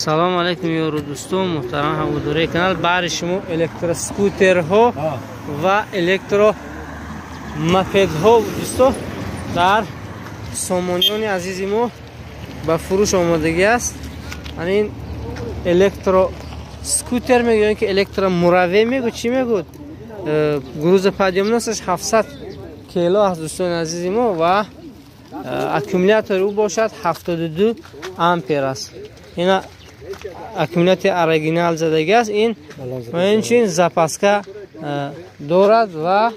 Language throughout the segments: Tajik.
Салом алейкум, ёру дӯстон, муҳтарам ҳаводораи канал. Баҳри шумо электроскутерҳо ва электромопедҳо, дӯсто, дар Сомониёни азизи мо ба фурӯш омодагӣ аст. Ин электроскутер мегӯянд, ки электромуравей мегӯ, чӣ мегӯд, грузоподъёмность аш 700 кило аст, дӯстони азизи мо, ва аккумулятори ӯ бошад 72 ампер аст. Ина аккумулятори оригинал задагӣ аст ин ва инчунин запаска дорад ва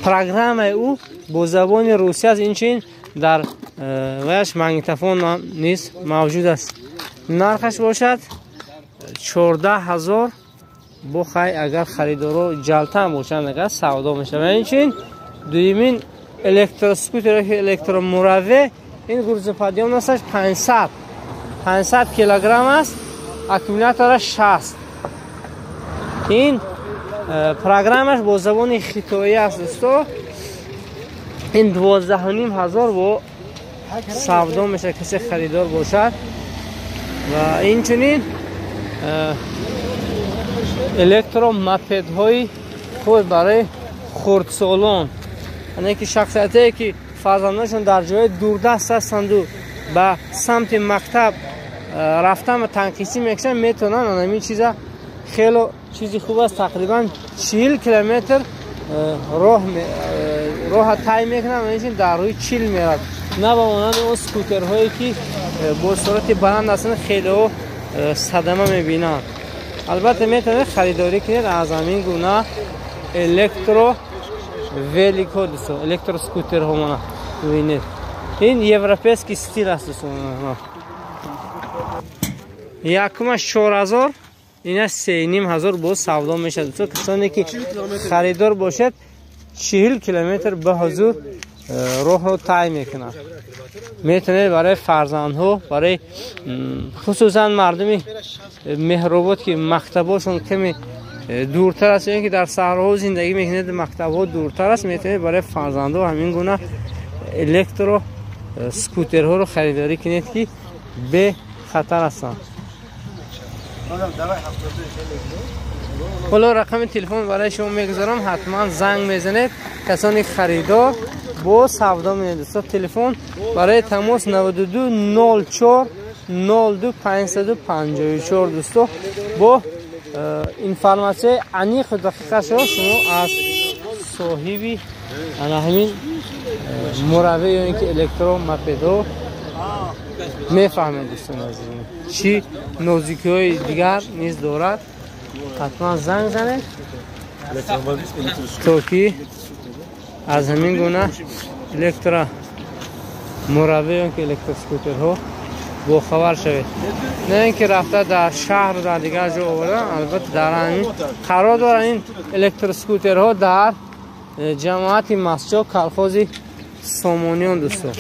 программаи ӯ бо забони русӣ аст. Инчунин дар ваяш магнитофон низ мавҷуд аст. Нархаш бошад 14 000. Бо хай, агар харидоро ҷалтан бошанд, агар савдо мешавад. Ва инчунин дуюмин электроскутер, электромуравей, ин грузоподъёмность аш 500 килограмм аст, аккумулятораш 60. Ин программаш бо забони хитоӣ аст, дӯсто. Ин 12 500 бо савдо мешавад, касе харидор бошад. Ва инчунин электромопедҳои худ барои хурдсолон, ане ки шахсиятое ки фарзандонашон дар ҷои дурдаст ҳастанду ба самти мактаб рафтан ва танқисӣ мекушанд, метавонанд анамин чиза. Хело чизи хуб аст, тақрибан 40 километр роҳа тай мекунад ва инчунин дар рӯи чил мерад, на ба монанди он скутерҳое ки бо суръати баланд ҳастанд, хелео садама мебинанд. Албатта, метавонед харидорӣ кунед аз ҳамин гуна электро велик ҳо, дӯстон, электроскутерҳо. Мана, бибинед, ин европейский стиль аст, дӯстон. Якумаш 4000, ина 3500 боз савдо мешавад. Дӯстон, касоне ки харидор бошед, 40 километр ба ҳузур роҳро тай мекунад. Метавонед барои фарзандҳо, барои хусусан мардуми Меҳробод, ки мактабҳошон каме дуртар аст ё ки дар саҳроҳо зиндагӣ мекунед, мактабҳо дуртар аст, метавонед барои фарзандҳо ҳамин гуна электро скутерҳоро харидорӣ кунед, ки бехатар ҳастанд. Ҳоло рақами телефон барои шумо мегузорам, ҳатман занг мезанед, касони харидор, бо савдо менед. Дӯсто, телефон барои тамос 92 04 02 554. Дӯсто, бо информатсияи аниқу дақиқашро шумо аз соҳиби ана ҳамин муравей ё ин ки электромопедҳо мефаҳмед. Дӯстони азиз, чӣ нозикиҳои дигар низ дорад. Ҳатман занг занед, то ки аз ҳамин гуна электро муравей ё ки электроскутерҳо бохабар шавед, на ин ки рафта дар шаҳру дар дигар ҷо овардан. Албатта, дар ҳамин қарор доранд ин электроскутерҳо дар ҷамоати Масҷо, колхози Сомониён, дӯстон.